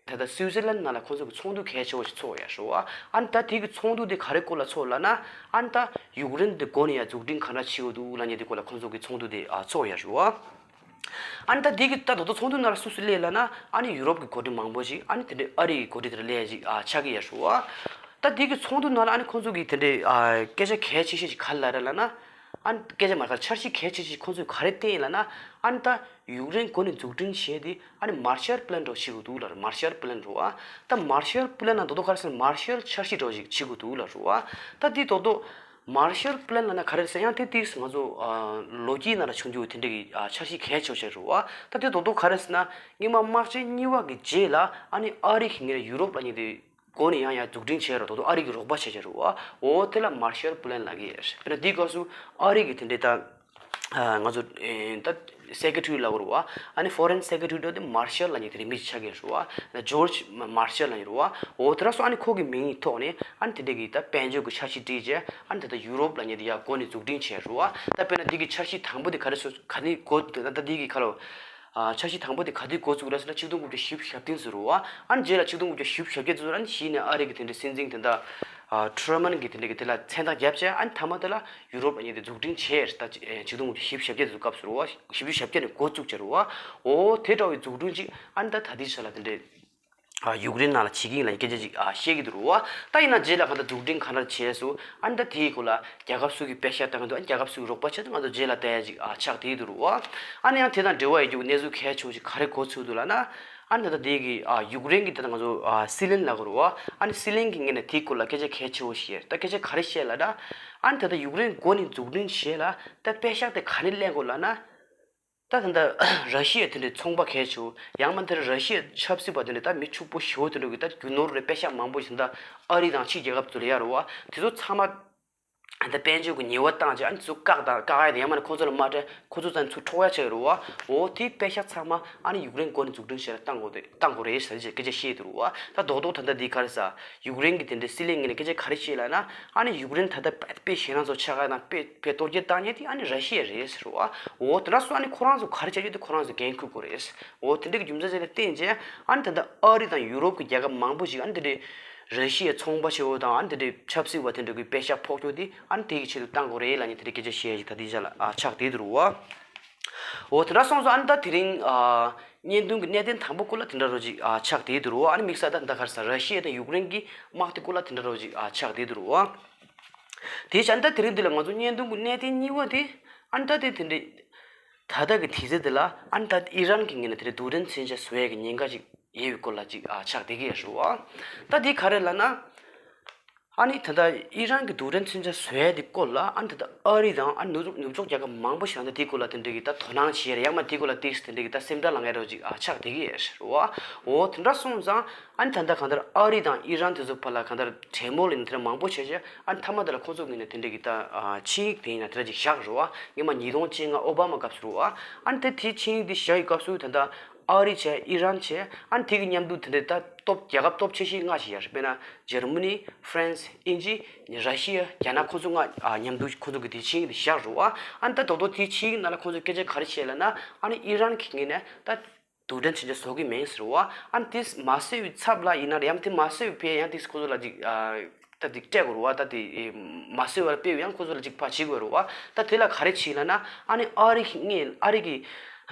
དེ་ད་སུའི་ཙི་ལན་ནང་ལ་ཁོང་ཚོ་གི་ཚོགས་འདུ་གལ་ཆེ་བོ་ཞིག་ཚོགས་ཡོད་རེད་བ། ཨ་ནི་ད་དེ་གི་ཚོགས་འདུ་དེ་ག་རེ་སྐོར་ལ་ཚོགས་ལབ་ན། ཨ་ནི་ད་ཡུཀ་རེན་དེ་འགོ་ནས་ཡར་འཛུགས་སྐྲུན་ག་འདྲ་བྱེད་དགོས་འདུག་ལབ་མཁན་དེ་སྐོར་ལ་ཁོང་ཚོ་གི་ཚོགས་འདུ་དེ་ཨ་ཚོགས་ཡོད་རེད་བ། ཨ་ནི་ད་འདི་གི་ད་དོ་དོ་ཚོགས་འདུ་ནང་ལ་སུ་སུ་སླེབས་ལབ་ན། ཨ་ནི་ཡུ་རོབ་ཀྱི་འགོ་ཁྲིད་མང་པོ་ཞིག་ཨ་ནི་དེ་འདྲའི་ཨ་རི་གི་འགོ་ཁྲིད་དེ་འདྲ་སླེབས་ཡ་ཞིག་ཨ་ཆགས་ཀྱི་ཡོད་རེད་བ། ད་འདི་གི་ཚོགས་འདུ་ནང་ལ་ཨ་ནི་ཁོང་ཚོ་གིས་དེ་འདྲའི་ཨ་སྐད་ཆ་གལ་ཆེ་ཤོས་ཤིག་ག་རེ་ལབ་རེད་ལབ་ན། ཨ་ནི་སྐད་ཆ་མ་ག་འཆར་གཞི་གལ་ཆེ་ཤོས་ཁོང་ཚོས་ག་རེ་བཏིང་ལབ་ན། ཨ་ནི་ད་ཡུཀ་རེན་འགོ་ནས་འཛུགས་སྐྲུན་བྱས་ཏེ་ཨ་ནི་མར་ཤལ་པི་ལན་འདྲ་བོ་བྱེད་དགོས་འདུག་ལབ་རེད། མར་ཤལ་པི་ལན་འདྲ་བོ་ཨ། ད་མར་ཤལ་པི་ལན་ལབ་ན་དོ་དོ་ག་རེ་ཟེར་ན་མར་ཤལ་འཆར་གཞི་འདྲ་བོ་ཞིག་བྱེད་དགོས་འདུག་ལབ་རེད་བ། ད་འདི་དོ་དོ། མར་ཤལ་པི་ལན་ལབ་ན་ག་རེ་ཟེར་ཡང་དེ་དུས་ང་ཚོ་ཨ་ལོ་རྒྱུས་ནང་ལ་བྱུང་རྒྱུ་དེ་འདྲ་གི་ཨ་འཆར་གཞི་གལ་ཆེ་ཤོས་རེད་བ། ད་དེ་དོ་དོ་ག་རེ་ཟེར་ན་སྔོན་མ་དམག་ཆེན་གཉིས་པ་གི་རྗེས་ལ་ཨ་ནི་ཨ་རི་གི་ངོས་ནས་ཡུ་རོབ་ལབ་མཁན་དེ་འགོ་ནས་ཡང་ཡང་འཛུགས་སྐྲུན་བྱས་རེད། དོ་དོ་ཨ་རི་གི་རོགས་པ་བྱས་བྱས་རེད་བ། འོ་དེ་ལ་མར་ཤལ་པི་ལན་ལབ་ཀྱི་ཡོད་རེད། དཔེར་ན་དེའི་སྐབས་སུ་ཨ་རི་གི་དེ་འདྲའི་ད་ཨ་ང་ཚོ་ཨེ་ད་སེ་ཀེ་ཊི་རི་ལབ་དགོས་རེད་བ། ཨ་ནི་ཧྥོ་རེན་སེ་ཀེ་ཊི་རི་འདྲ་དེ་མར་ཤལ་ལབ་མཁན་དེ་རེད། མི་ཅིག་ཆགས་ཀྱི་རེད་བ། ཇོར་ཇི་མར་ཤལ་ལབ་ཡོད་རེད་བ། འོ་དེ་འདྲ་སོང་ཨ་ནི་ཁོ་གི་མིང་ཡི་ཐོག་ནས་ཨ་ནི་དེ་འདྲ་གི་ད་དཔལ་འབྱོར་གྱི་འཆར་གཞི་བྲིས་རྗེས་ཨ་ནི་ད་ལྟ་ཡུ་རོབ་ལབ་མཁན་དེ་ཡར་འགོ་ནས་འཛུགས་སྐྲུན་བྱས་རེད་བ། ད་དཔེར་ན་འདི་གི་འཆར་གཞི་དང་པོ་དེ་ག་རེ་སོ་ག་ནས་འགོ་ད་ད་འདི་གི་ཁ་ལོ། ཨ་འཆར་གཞི་དང་པོ་དེ་ག་དུས་འགོ་བཙུགས་རེད་ཟེར་ན་ཆིག་སྟོང་དགུ་བརྒྱ་བཞི་བཅུ་ཞེ་བདུན་ཟེར་རེད་བ། ཨ་ནི་རྗེས་ལ་ཆིག་སྟོང་དགུ་བརྒྱ་བཞི་བཅུ་ཞེ་བརྒྱད་ཙམ་ཨ་ནི་གཞི་ནས་ཨ་རི་གི་དེ་འདྲའི་སྲིད་འཛིན་དེ་འདྲ་ཨ་ཊུ་རུ་མན་གྱིས་དེ་འདྲ་གི་དེ་ལ་མཚན་རྟགས་བརྒྱབ་བྱས་ཨ་ནི་མཐའ་མ་དེ་ལ་ཡུ་རོབ་ལབ་མཁན་དེ་འཛུགས་སྐྲུན་བྱས་རེད། ད་ཆིག་སྟོང་དགུ་བརྒྱ་བཞི་བཅུ་ཞེ་བརྒྱད་དེ་ཚོ་སྐབས་སུ་རེད་བ། བཞི་བཅུ་ཞེ་བརྒྱད་ནས་འགོ་བཙུགས་བྱས་རེད་བ། འོ་དེ་འདྲ་བའི་འཛུགས་སྐྲུན་ཅིག་ཨ་ནི་ད་ད་ལྟའི་ཆ་ལ་དེ་འདྲའི་ཨ་ཡུཀ་རེན་ནང་ལ་བྱེད་ཀྱི་ཡིན་ལབ་སྐད་ཆ་ཅིག་ཨ་བཤད་ཀྱི་འདུག་རུ་བ། ད་ཡིན་ན་རྗེས་ལ་གང་ལྟར་འཛུགས་སྐྲུན་གང་ལྟར་བྱས་སོང་། ཨ་ནི་ད་དེའི་སྐོར་ལ་རྒྱལ་ཁབ་སུ་གིས་པེ་ཤག་བཏང་གི་འདུག་ཨ་ནི་རྒྱལ་ཁབ་སུ་གིས་རོགས་པ་བྱས་ཏེ་ང་ཚོ་རྗེས་ལ་བལྟ་ཡ་ཅིག་ཨ་ཆགས་བསྡད་ཀྱི་འདུག་རུ་བ། ཨ་ནི་ཡང་དེ་དང་འབྲེལ་བ་ཡོད་རྒྱུ་གི་གནས་ཚུལ་གལ་ཆེ་བོ་ཞིག་ག་རེ་གོ་ཚུལ་འདུག་ལབ་ན། ཨ་ནི་ད་ལྟ་དེ་གི་ཨ་ཡུཀ་རེན་གྱི་ད་ལྟ་ང་ཚོ་ཨ་སྲིད་བློན་ལབ་དགོས་རུ་བ། ཨ་ནི་སྲིད་བློན་གྱི་ངོས་ནས་དེའི་སྐོར་ལ་སྐད་ཆ་གལ་ཆེ་བོ་ཞིག་ད་སྐད་ཆ་ག་རེ་བཤད་ལབ་ན། ཨ་ནི་ད་ལྟ་ཡུཀ་རེན་འགོ་ནས་འཛུགས་སྐྲུན་བྱས་ལ་ད་པེ་ཤག་དེ་ག་ནས་ལེན་དགོས་ལབ་ན། ད་ད་ལྟ་ར་ཤི་ཡ་དེ་འདྲའི་ཚོང་པ་གལ་ཆེ་བོ་ཡང་མིན་དེར་ར་ཤི་ཡའི་ཆབ་སྲིད་པ་དེ་འདྲ་ད་མི་ཕྱུག་པོ་ཞེ་བོ་དེ་འདྲ་གི་ད་རྒྱུ་ནོར་རེ་པེ་ཤག་མང་པོ་ཞིག་ད་ཨ་རི་དང་ཕྱི་རྒྱལ་ཁབ་ཚོ་ལ་ཡོད་རེད་བ། དེ་ཚོ་ཚང་མ་ད་དཔལ་འབྱོར་གྱི་ཉེས་པ་བཏང་བྱས་ཨ་ནི་ཚུར་བཀག་དང་བཀག་ཡ་དེ་ཡང་མིན་ན་ཁོ་ཚོ་ལ་མ་སྤྲད་ཁོ་ཚོ་ཚང་ཚུར་འཕྲོག་ཡ་ཆགས་ཡོད་རེད་བ། འོ་དེ་པེ་ཤག་ཚང་མ་ཨ་ནི་ཡུཀ་རེན་འགོ་ནས་འཛུགས་སྐྲུན་བྱས་ལ་བཏང་དགོས་རེད་བཏང་དགོས་རེད་ཟེར་བྱས་སྐད་ཆ་བཤད་ཡོད་རེད་བ། ད་རྡོག་རྡོག་ད་ལྟ་འདི་ག་རེ་ཟ། ཡུཀ་རེན་གྱི་དེ་འདྲའི་སྲིད་བློན་ངོས་ནས་སྐད་ཆ་ག་རེ་བཤད་ལབ་ན། ཨ་ནི་ཡུཀ་རེན་ད་ལྟ་དཔེ་དཔེ་ཞེད་སྣང་ཚོ་ཆགས་ཡ་དང་དཔེ་དཔེ་གཏོར་རྒྱག་བཏང་མཁན་དེ་ཨ་ནི་ར་ཤི་ཡ་རེད་ཟེར་བ། འོ་དེ་འདྲ་སོང་ཨ་ནི་ཁོ་རང་ཚོ་ག་རེ་བྱ་རྒྱུ་དེ་ཁོ་རང་ཚོ་འགན་འཁུར་དགོས་རེད། འོ་དེ་འདྲ་གི་རྒྱུ་མཚན་བྱས་ནས་བརྟེན་བྱས་ཨ་ནི་ད་ལྟ་ཨ་རི་དང་ཡུ་རོབ་ཀྱི་རྒྱལ་ཁབ་མང་པོ་ཞིག་ཨ་ནི་དེ་འདྲའི་ར་ཤི་ཡའི་ཚོང་པ་ཆེ་བོ་དང་ཨ་ནི་དེ་འདྲའི་ཆབ་སྲིད་པ་དེ་འདྲ་གི་པེ་ཤག་ཕོག་རྒྱུ་དེ་ཨ་ནི་དེ་གི་ཆེད་དུ་བཏང་དགོས་རེད་ལབ་མཁན་དེ་འདྲའི་སྐད་ཆ་བཤད་ཡ་ཞིག་ད་ལྟའི་ཆ་ལ་ཨ་ཆགས་བསྡད་འདུག་རུ་བ། འོ་དེ་འདྲ་སོང་ཙང་ཨ་ནི་ད་དེ་རིང་ཨ་བརྙན་ཐུང་གི་གནད་དོན་དང་པོ་སྐོར་ལ་དེ་འདྲ་རོ་ཅིག་ཨ་ཆགས་བསྡད་འདུག་རུ་བ། ཨ་ནི་དམིགས་བསལ་ད་ད་ག་རེ་ཟ་ར་ཤི་ཡ་དང་ཡུཀ་རེན་གྱི་དམག་དེ་སྐོར་ལ་དེ་འདྲ་རོ་ཅིག་ཨ་ཆགས་བསྡད་འདུག་རུ་བ། དེ་བྱས་ཨ་ནི་ད་དེ་རིང་འདི་ལ་ང་ཚོ་བརྙན་ཐུང་གི་གནད་དོན་གཉིས་པ་དེ་ཨ་ནི་ད་དེ་དེ་འདྲའི་ད་ལྟ་གི་དུས་ཚོད་འདི་ལ་ཨ་ནི་ད་ཨི་རན་གྱི་ངོས་ནས་དེ་འདྲའི་རྡུལ་ཕྲན་མཚོན་ཆ་བཟོ་ཡས་ཀྱི་ཉེན་ཁ་ཅིག་ཡོད་པའི་སྐོར་ལ་ཅིག་ཨ་ཆགས་བསྡད་ཀྱི་ཡོད་རེད་བ། ད་འདི་ག་རེ་ལབ་ན། ཨ་ནི་ད་ལྟ་ཨི་རན་གྱི་རྡུལ་ཕྲན་མཚོན་ཆ་བཟོ་ཡས་དེ་སྐོར་ལ་ཨ་ནི་ད་ལྟ་ཨ་རི་དང་ཨ་ནི་ནུབ་ཕྱོགས་ནུབ་ཕྱོགས་རྒྱལ་ཁབ་མང་པོ་ཞིག་ད་ལྟ་དེའི་སྐོར་ལ་དེ་འདྲ་གི་ད་དོ་སྣང་བྱེད་རེད། ཡང་མ་དེའི་སྐོར་ལ་ཏིས་དེ་འདྲ་གི་ད་སེམས་ཁྲལ་ལངས་ཡས་རོ་ཅིག་ཨ་ཆགས་བསྡད་ཀྱི་ཡོད་རེད་བ། འོ་དེ་འདྲ་སོང་ཙང་ཨ་ནི་ད་ལྟ་གང་ལྟར་ཨ་རི་དང་ཨི་རན་དེ་ཚོ་བར་ལ་གང་ལྟར་གྲོས་མོལ་ཡིན་དེ་འདྲ་མང་པོ་བྱས་བྱས་ཨ་ནི་མཐའ་མ་དེ་ལ་ཁོང་ཚོ་ངོས་ནས་དེ་འདྲ་གི་ད་ཨ་ཆིངས་ཡིག་དེ་ཡིན་ན་དེ་འདྲ་ཅིག་བཞག་རེད་བ། སྔོན་མ་ཉིས་སྟོང་བཅོ་ལྔ་ཨོ་བྷ་མ་སྐབས་སུ་རེད་བ། ཨ་ནི་དེ་དེའི་ཆིངས་ཡིག་དེ་བཞག་ཡི་སྐབས་སུ་ད་ལྟ་ཨ་རི་བྱས་ཨི་རན་བྱས་ཨ་ནི་དེ་གི་མཉམ་དུ་དེ་འདྲའི་ད་སྟོབས་རྒྱལ་ཁབ་སྟོབས་ཆེ་ཤོས་ལྔ་ཞིག་ཡོད་རེད། དཔེར་ན་འཇར་མ་ནི། ཧྥ་རན་སི། དབྱིན་ཇི། ར་ཤི་ཡ། རྒྱ་ནག་ཁོང་ཚོ་ལྔ་ཨ་མཉམ་དུ་ཁོང་ཚོ་གི་དེ་ཆིངས་ཡིག་དེ་བཞག་རེད་བ། ཨ་ནི་ད་དོ་དོ་དེའི་ཆིངས་ཡིག་ནང་ལ་ཁོང་ཚོས་སྐད་ཆ་ག་རེ་བཤད་ལབ་ན་ཨ་ནི་ཨི་རན་གྱི་ངོས་ནས་ད་རྡུལ་ཕྲན་མཚོན་ཆ་བཟོ་གི་མིན་ཟེར་བ། ཨ་ནི་དེ་མ་བཟོས་པའི་ཚབ་ལ་ཡིན་ན་ཡང་དེ་མ་བཟོས་པའི་ཕན་ཡང་དེ་ཁོང་ཚོ་ལ་ཅིག་ཨ་ ད་དེ་སྤྲད་དགོས་རེད་བ། ད་དེ་མ་བཟོས་པར་སྤེལ་ཡང་ཁོ་ཚོ་ལ་ཅིག་ཕར་བྱེད་དགོས་རེད་བ། ད་དེ་ལ་ག་རེ་བྱས་ལབ་ན། ཨ་ནི་ཨ་རི་གི་སྔོན་ཨ་རི་གི་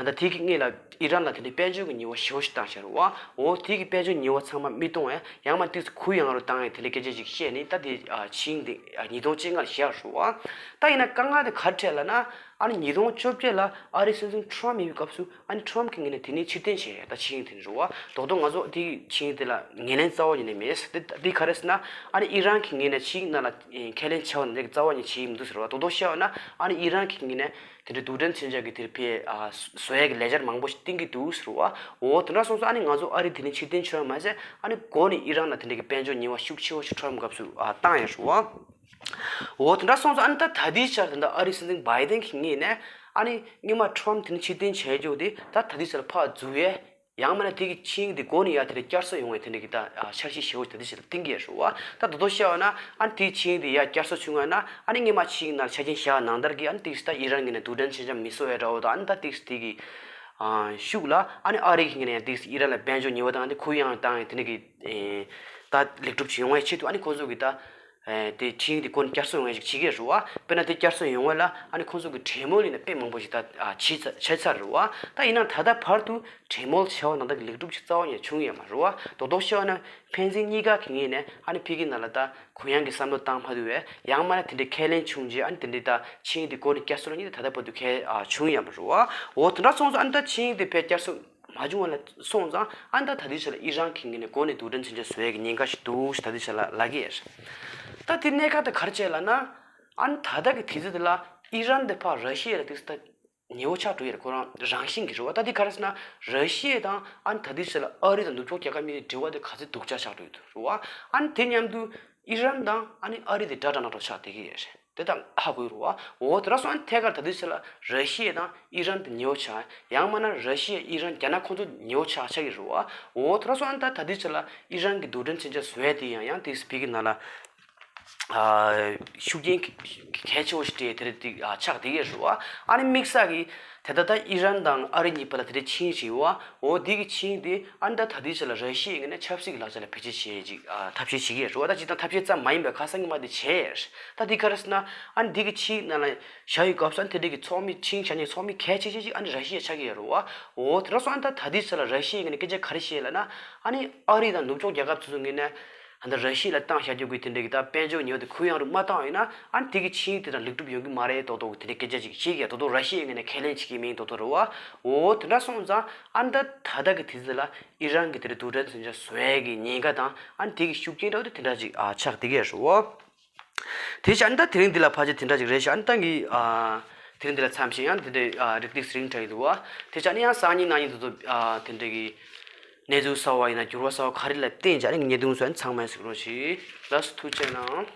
ད་དེ་གི་སྔོན་ལ་ཨི་རན་ལ་དེ་འདྲའི་དཔལ་འབྱོར་གྱི་ཉེས་པ་ཞེ་པོ་ཞིག་བཏང་བཞག་རེད་བ། འོ་དེ་གི་དཔལ་འབྱོར་ཉེས་པ་ཚང་མ་མི་གཏོང་བས། ཡང་མ་ཏིག་ཙི་གུ་ཡངས་རུ་བཏང་ཡས་དེ་འདྲའི་སྐད་ཆ་ཅིག་བཤད་ནས། ད་དེ་ཕྱིན་དེ་ཉིས་སྟོང་བཅོ་ལྔ་ལ་བཞག་རེད་བ། ད་ཡིན་ན་དཀའ་ངལ་དེ་ག་རེ་འཕྲད་ལབ་ན། ཨ་ནི་ཉིས་སྟོང་བཅོ་བརྒྱད་ལ་ཨ་རིའི་སྲིད་འཛིན་ཁྲོམ་ཡིན་པའི་སྐབས་སུ། ཨ་ནི་ཁྲོམ་གྱི་ངོས་ནས་དེ་ནས་ཕྱིར་འཐེན་བྱས་ཡ། ད་ཕྱིན་དེ་ནས་རེད་བ། རྡོག་རྡོག་ང་ཚོ་དེ་ཕྱིན་དེ་ལ་ངོས་ལེན་རྩ་བ་ཉིད་ནས་མེད། དེ་དེ་ག་རེ་ཟེར་ན། ཨ་ནི་ཨི་རན་གྱི་ངོས་ནས་ཕྱིན་ནང་ལ་ཁས་ལེན་བྱས་པ་ནང་བཞིན་རྩ་བ་ཉིད་བྱེད་ཀྱི་མི་འདུག་ཟེར་བ། རྡོག་རྡོག་བཤད་པ་ན། ཨ་ནི་ཨི་རན་གྱི་ངོས་ནས་དེ་འདྲའི་རྡུལ་ཕྲན་མཚོན་ཆ་གི་དེར་ཕར་ཨ་བཟོ་ཡས་ཀྱི་ལས་འཆར་མང་པོ་ཞིག་བཏིང་གི་འདུག་ཟེར་བ། འོ་དེ་འདྲ་སོང་ཙང་། ཨ་ནི་ང་ཚོ་ཨ་རི་དེ་ནས་ཕྱིར་འཐེན་བྱས་པ་མ་ཟད། ཨ་ནི་འགོ་ནས་ཨི་རན་ལ་དེ་འདྲའི་གི་དཔལ་འབྱོར་ཉེས་པ་ཤུགས་ཆེ་བོ་ཞིག་ཁྲོམ་སྐབས་སུ་ཨ་བཏང་ཡ་རེད་བ། འོ་དེ་འདྲ་སོང་ཙང་། ཨ་ནི་ད་ད་ལྟའི་ཆར་དེ་འདྲ་ཨ་རིའི་སྲིད་འཛིན་བྷའི་ཌེན་གྱི་ངོས་ནས། ཨ་ནི་སྔོན་མ་ཁྲོམ་དེ་ནས་ཕྱིར་འཐེན་བྱས་རྒྱུ་དེ་ད་ད་ལྟའི་ཆར་ཕར་འཛུགས་ཡས། ཡང་མིན་ན་དེ་གི་ཆིངས་ཡིག་དེ་འགོ་ནས་ཡར་དེ་ལ་བསྐྱར་གསོ་ཡོང་བའི་དེ་འདྲ་གི་ད་འཆར་གཞི་ཞེ་པོ་ཞིག་ད་ལྟའི་ཆར་ལ་བཏིང་གི་ཡོད་རེད་བ། ད་རྡོག་རྡོག་བཤད་པ་ན། ཨ་ནི་དེའི་ཆིངས་ཡིག་དེ་ཡར་བསྐྱར་གསོ་བྱུང་བ་ན། ཨ་ནི་སྔོན་མ་ཆིངས་ཡིག་ནང་ཆ་རྐྱེན་བཞག་ནང་ལྟར་གྱི། ཨ་ནི་ཏིག་ཙི་ད་ཨི་རན་གྱི་ནས་རྡུལ་ཕྲན་མཚོན་ཆ་མི་བཟོ་བའི་འདྲ་བོ་དང་། ཨ་ནི་ད་ཏིག་ཙི་དེ་གི་ཨ་ཤུགས་ལ། ཨ་ནི་ཨ་རི་གི་ངོས་ནས་ཡང་ཏིག་ཙི་ཨི་རན་ལ་དཔལ་འབྱོར་ཉེས་པ་དང་། ཨ་ནི་གུ་ཡངས་བཏང་བའི་དེ་འདྲ་གི་ཨེ་ད་ལེགས་གྲུབ་ཅིག་ཡོང་བའི་ཆེད་དུ། ཨ་ནི་ཁོང་ཚོ་གི་ད་ཨེ་དེ་ཆིངས་ཡིག་དེ་འགོ་ནས་བསྐྱར་གསོ་ཡོང་བ་ཞིག་བྱེད་ཀྱི་ཡོད་རེད་བ། དཔེར་ན་དེ་བསྐྱར་གསོ་ཡོང་བ་ལ། ཨ་ནི་ཁོང་ཚོ་གི་གྲོས་མོལ་ཡིན་ན་དཔེ་མང་པོ་ཞིག་ད་ཨ་བྱས་ཚར་བྱས་ཚར་རེད་བ། ད་ཡིན་ན་ད་ལྟ་བར་དུ་གྲོས་མོལ་བྱས་པ་ནང་ལྟར་གྱི་ལེགས་གྲུབ་ཅིག་རྩ་བ་ནས་བྱུང་ཡོད་མ་རེད་བ། རྡོག་རྡོག་བཤད་པ་ན། ཕན་ཚུན་གཉིས་ཀ་གི་ངོས་ནས། ཨ་ནི་ཕ་གི་ནང་ལ་ད་གུ་ཡངས་ཀྱི་བསམ་བློ་བཏང་མ་ཐུབ་པས། ཡང་མིན་ན་དེ་འདྲའི་ཁས་ལེན་བྱུང་རྗེས། ཨ་ནི་དེ་འདྲའི་ད་ཆིངས་ཡིག་དེ་འགོ་ནས་བསྐྱར་གསོ་ལ་གཉིས་ད་ད་ལྟ་བར་དུ་གང་ཡང་བྱུང་ཡོད་མ་རེད་བ། འོ་དེ་འདྲ་སོང་ཙང་། ཨ་ནི་ད་ཆིངས་ཡིག་དེ་ཕར་བསྐྱར་གསོ་མ་བྱུང་བ་ལ་སོང་ཙང་། ཨ་ནི་ད་ད་ལྟའི་ཆ་ལ་ཨི་རན་གྱི་ངོས་ནས་འགོ་ནས་རྡུལ་ཕྲན་མཚོན་ཆ་བཟོ་ཡས་ཀྱི་ཉེན་ཁ་ཞིག་འདུག་ཞེས་ད་ལྟའི་ཆ་ལ་ལབ་ཀྱི་ཡོད་རེད། ད་དེ་གནད་འགག་དེ་ག་རེ་བྱས་ལབ་ན། ཨ་ནི་ད་ལྟ་གི་དུས་ཚོད་དེ་ལ་ཨི་རན་དེ་ཕར་ར་ཤི་ཡ་ལ་ཏིག་ཙི་ད་ཉེ་བོ་ཆགས་འགྲོ་ཡི་རེད། ཁོ་རང་རང་བཞིན་གྱིས་རེད་བ། ད་དེ་ག་རེ་ཟེར་ན། ར་ཤི་ཡ་དང་། ཨ་ནི་ད་ལྟའི་ཆ་ལ་ཨ་རི་དང་ནུབ་ཕྱོགས་རྒྱལ་ཁབ་གཉིས་ཀྱི་འབྲེལ་བ་དེ་ག་ཚོད་སྡུག་ཅག་ཆགས་འགྲོ་ཡི་འདུག་རེད་བ། ཨ་ནི་དེ་མཉམ་དུ་ཨི་རན་དང་ཨ་ནི་ཨ་རི་དེ་འདྲ་འདྲ་ནང་འགྲོ་ཆགས་བསྡད་ཀྱི་ཡོད་རེད། དེ་ད་ཧ་གོ་གི་རེད་བ། འོ་དེ་འདྲ་སོང་། ཨ་ནི་ཐད་ཀར་ད་ལྟའི་ཆ་ལ་ར་ཤི་ཡ་དང་ཨི་རན་དེ་ཉེ་བོ་ཆགས། ཡང་མིན་ན་ར་ཤི་ཡ་ཨི་རན་རྒྱ་ནག་ཁོང་ཚོ་ཉེ་བོ་ཆགས་ཆགས་ཀྱི་རེད་བ། འོ་དེ་འདྲ་སོང་། ཨ་ནི་ད་ད་ལྟའི་ཆ་ལ་ཨི་རན་གྱི་རྡུལ་ཕྲན་མཚོན་ཆ་བཟོ་ཡས་དེ་ཡང་ཡང་དེ་སི་པི་གི་ནང་ལ། ཨ་ཤུགས་རྐྱེན་གལ་ཆེ་བོ་ཞིག་སྤྲད་དེ་རེད། དེ་ཨ་ཆགས་བསྡད་ཀྱི་རེད་བ། ཨ་ནི་དམིགས་བསལ་གྱིས་དེ་ལྟ་ད་ཨི་རན་དང་ཨ་རི་གཉིས་བར་ལ་དེ་འདྲའི་ཆིངས་ཡིག་ཡོད་བ། འོ་དེ་གི་ཆིངས་ཡིག་དེ། ཨ་ནི་ད་ད་ལྟའི་ཆ་ལ་ར་ཤི་ཡའི་ངོས་ནས་ཆབ་སྲིད་ཀྱི་ལག་ཆ་ལ་བེད་སྤྱོད་བྱེད་ཅིག་ཨ་ཐབས་ཤེས་བྱེད་ཀྱི་ཡོད་རེད་བ། ད་སྤྱིར་བཏང་ཐབས་ཤེས་ཙམ་མ་ཡིན་པའི་ཁ་སང་གི་མ་དེ་བྱས་ཡོད་རེད། ད་དེ་ག་རེ་ཟེར་ན། ཨ་ནི་དེ་གི་ཆིངས་ཡིག་ནང་ལ་བཞག་ཡོད་སྐབས་སུ། ཨ་ནི་དེ་འདྲའི་གི་ཚོགས་མི་ཆིངས་ཡིག་བཞག་མཁན་ཚོགས་མི་གལ་ཆེ་ཤོས་ཅིག་ཨ་ནི་ར་ཤི་ཡ་ཆགས་ཀྱི་ཡོད་རེད་བ། འོ་དེ་འདྲ་སོང་། ཨ་ནི་ད་ད་ལྟའི་ཆ་ལ་ར་ཤི་ཡའི་ངོས་ནས་སྐད་ཆ་ག་རེ་བཤད་ལབ་ན། ཨ་ནི་ཨ་རི་དང་ནུབ་ཕྱོགས་རྒྱལ་ཁབ་སོ་སོའི་ངོས་ནས། ད་ལྟ་ར་ཤི་ཡ་ལ་བཏང་བཞག་རྒྱུ་གི་དེ་འདྲའི་གི་ད་དཔལ་འབྱོར་ཉེས་པ་དེ་གུ་ཡངས་རུ་མ་བཏང་བ་ཡིན་ན། ཨ་ནི་དེ་གི་ཆིངས་ཡིག་དེ་དང་ལེགས་གྲུབ་ཡོང་གི་མ་རེད་མདོག་མདོག་གི་དེ་འདྲའི་སྐད་ཆ་ཅིག་བཤད་ཀྱི་ཡོད་མདོག་མདོག། ར་ཤི་ཡའི་ངོས་ནས་ཁས་ལེན་བྱེད་ཀྱི་མིན་མདོག་མདོག་རེད་བ། འོ་དེ་འདྲ་སོང་ཙང་། ཨ་ནི་ད་ད་ལྟ་གི་དུས་ཚོད་ལ་ཨི་རན་གྱི་དེ་འདྲའི་རྡུལ་ཕྲན་མཚོན་ཆ་བཟོ་ཡས་ཀྱི་ཉེན་ཁ་དང་། ཨ་ནི་དེ་གི་ཤུགས་རྐྱེན་འདྲ་བོ་དེ་དེ་འདྲ་ཅིག་ཨ་ཆགས་བསྡད་ཀྱི་ཡོད་རེད་བ། དེ་བྱས་ཨ་ནི་ད་དེ་རིང་འདི་ལ་ཕལ་ཆེར་དེ་འདྲ་ཅིག་རེད་ཤག་ཨ་ནི་ད་ངས་ཨ་དེ་རིང་འདི་ལ་མཚམས་བཞག་ཡང་དེ་འདྲའི་ཨ་རིགས་ཏིག་རིང་དྲགས་ཀྱི་འདུག་བ། དེ་བྱས་ཨ་ནི་ཡང་སང་ཉིན་གནངས་ཉིན་དེ་ཚོ་ཨ་དེ་འདྲའི་གི་གནས་ཚུལ་གསར་བ་ཡིན་ན་འགྱུར་བ་གསར་བ་ག་རེ་ལ་བརྟེན་བྱས། ཨ་ནི་ངས་བརྙན་ཐུང་བཟོས། ཨ་ནི་ཚང་མས་གཟིགས་རོགས་བྱེད། ལགས་སོ། ཐུགས་རྗེ་གནང་།